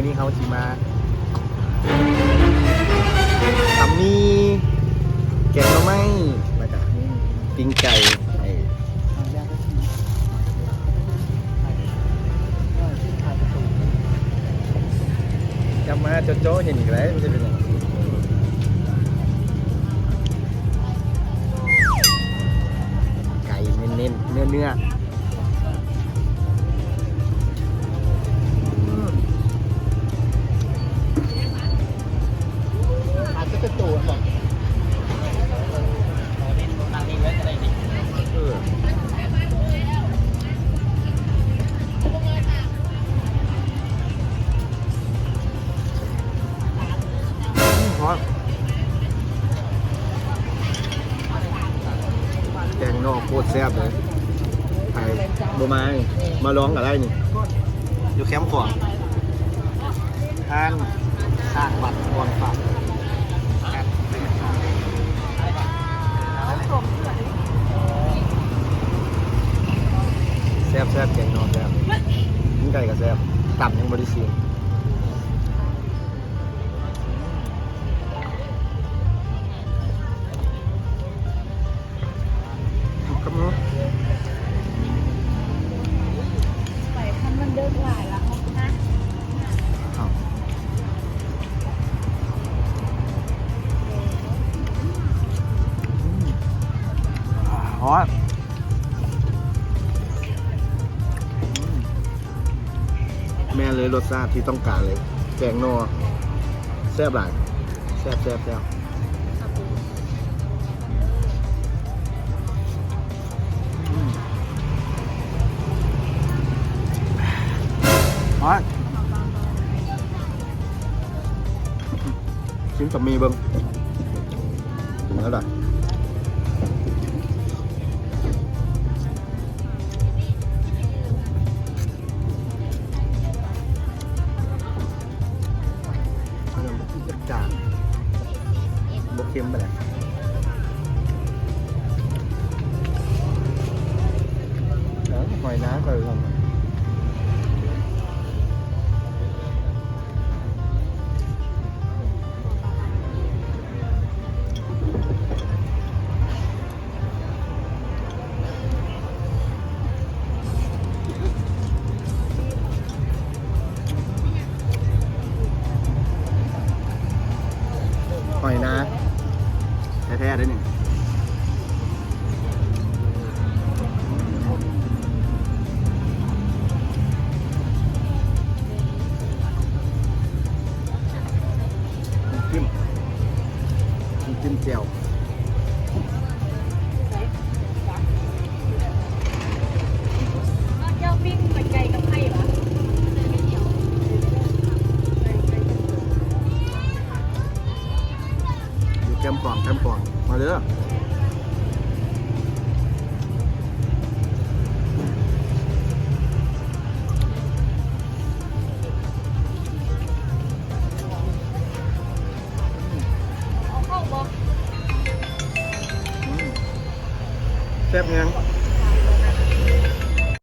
ນີ້ເຮົາຊິມາຕຳໝີ່ ແກງໜໍ່ໄມ້ ແລ້ວກະປີ້ງໄກ່ ໃຫ້ ຈັບມາເຈາະໆ ເຫັນອີກແລ້ວ ມັນຈະເປັນຫຍັງ ໄກ່ເນັ້ນໆ ເນື້ອໆ. ອາດຈະເປັນໂຕນະ ເອີ ອືມ ຮ້ອນ. ແກງໜໍ່ໂຄດແຊບເລີຍ ໃຜບໍ່ມານີ້ ມາລອງກະໄດ້ນີ້ ຢູ່ແຄມຂອງ ຮ້ານຂ້າງວັດບອນຝາກ ແຊບໆ ແກງໜໍ່ແຊບ ປີ້ງໄກ່ກະແຊບ ຕຳຍັງບໍ່ໄດ້ຊີມ. ໄປຄັນມັນເດິກຫຼາຍລະເນາະ ຮ້ອນ. ແມ່ນເລີຍ ລົດຊາດທີ່ຕ້ອງການເລີຍ ແກງໜໍ່ ແຊບຫຼາຍ ແຊບໆໆ. ອືມ ຮ້ອນ ຊີມຕຳໝີ່ເບິ່ງ ເປັນແນວໃດ? ຈັດຈ້ານ ບໍ່ເຄັມປານໃດ ເອີ ຫອຍນາງກໍ ຫອຍນາແທ້ໆ ເດ້ນີ້. ນ້ຳຈິ້ມ ນ້ຳຈິ້ມແຈ່ວ ເຈົ້າປີ້ງໄກ່ກັບໄຂ່ຫວາ? ຢູ່ແຄມຂອງ ແຄມຂອງ ມາເດີ. ແຊບແຮງ.